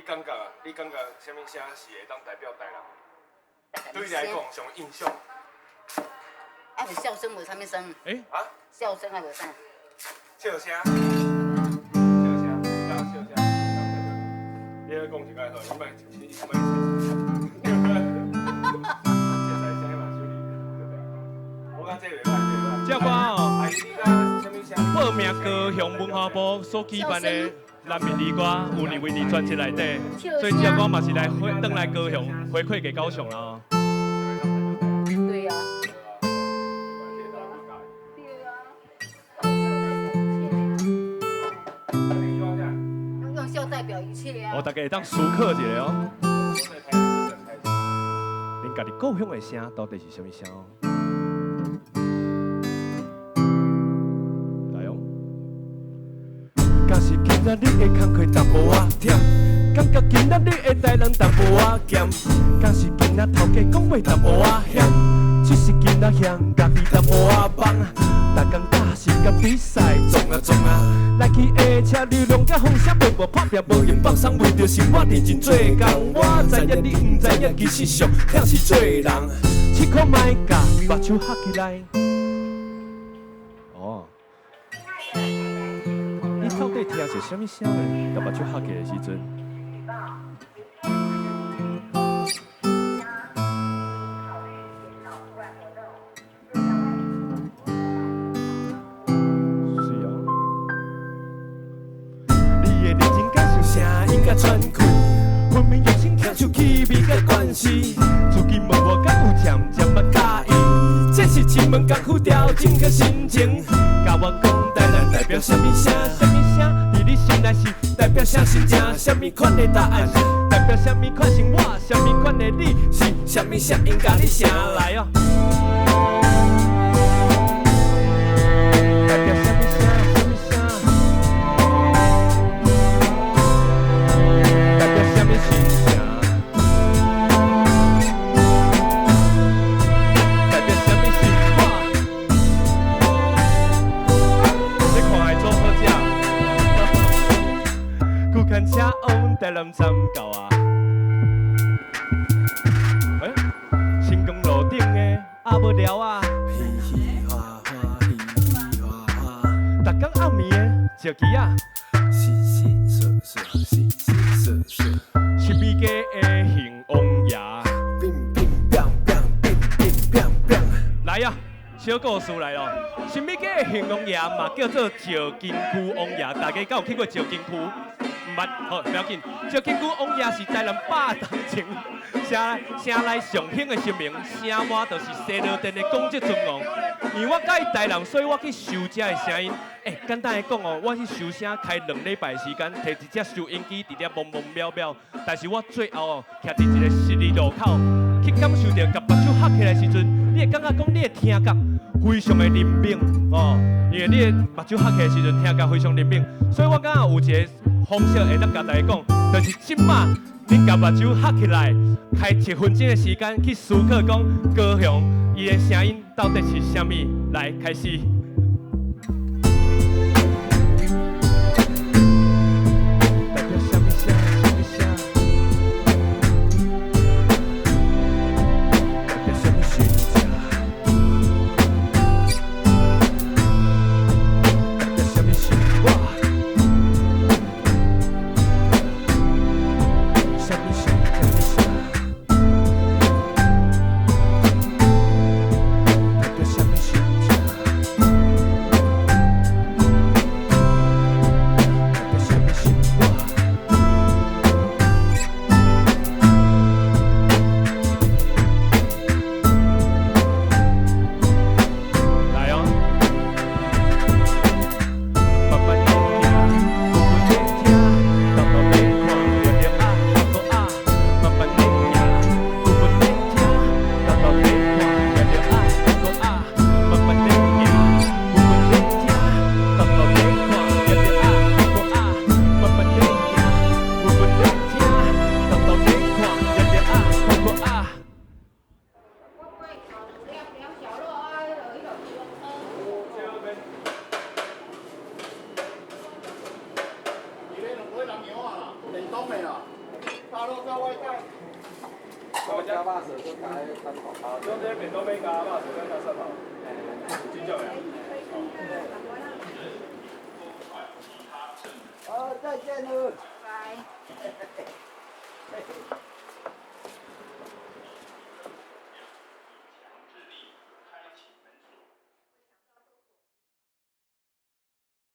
感覺啊？你感覺啥物聲是會當代表台南？對你來講上印象。啊，是笑聲無啥物聲。欸？啊？笑聲還無啥？笑聲。笑聲，笑聲。你咧講一個好，你莫你莫。這才聲嘛修理，對不對？我感覺這袂歹，這袂歹。這歌哦，報名高雄文化部所舉辦的難民兒歌有入圍佇專輯內底，所以這歌嘛是來回轉來高雄回饋給高雄啦哦。對啊。對啊。用笑代表一切啊！哦，大家會當思考一下哦。恁家己故鄉的聲到底是啥物聲哦？來哦。敢是今仔日的工課淡薄仔忝，感覺今仔日的台南淡薄仔鹹，敢是今仔頭家講話淡薄仔險，只是今仔嫌家己淡薄仔忙，逐工搭時間比賽創啊創啊，來去的車流量佮風聲，袂無拍拚無閒放鬆，為著生活認真做工。我知影你毋知影，其實上忝是做人。試看覓共目睭合起來。哦。你到底聽著啥物聲呢？共目睭合起來的時陣。是哦。你的認真感受聲音佮喘氣，分明用心聽出氣味佮關係。自己問我敢有漸漸捌佮意，這是一門功夫調整佮心情。佮我講台南代表啥物聲？啥物聲？佇你心內是代表啥心情？啥物款的答案？代表啥物款生活？啥物款的你？是啥物聲音共你聲來哦。代表啥物聲？啥物聲？代表啥物心情？代表啥物生活？你看會做好食。舊牽車往台南站到啊！欸，成功路頂的鴨無寮啊！嘻嘻哈哈，嘻嘻哈哈，逐工暗暝的石旗仔，是是說說，是是說說，是美家的興王爺。乒乒乓乓，乒乒乓乓。來啊，小故事來咯。新美家的興王爺嘛叫做石金區王爺，大家敢有去過石金區？毋捌，好，不要緊。石金區王爺是台南100冬前城城內上興的神明，聲滿就是西螺殿的廣澤尊王。因為我佮意台南，所以我去收這的聲音。欸，簡單來講哦，我去收聲開2禮拜時間，提一隻收音機佇遐摸摸瞄瞄。但是我最後哦，徛佇一個十字路口，去感受著共目睭合起來的時陣，你會感覺講你的聽覺非常的靈敏哦，因為你的目睭合起來的時陣，聽覺非常靈敏。所以我感覺有一個方式會當共大家講，就是這馬你共目睭合起來，開一分鐘的時間去思考講高雄伊的聲音到底是啥物，來開始。代表啥物聲？啥物聲？代表啥物心情？代表啥物生活？啥物聲？啥物聲？代表啥物心情？我加肉臊，佮加三头。用這便當欲加肉臊，佮加蒜頭。真正的。好，再見囉。拜。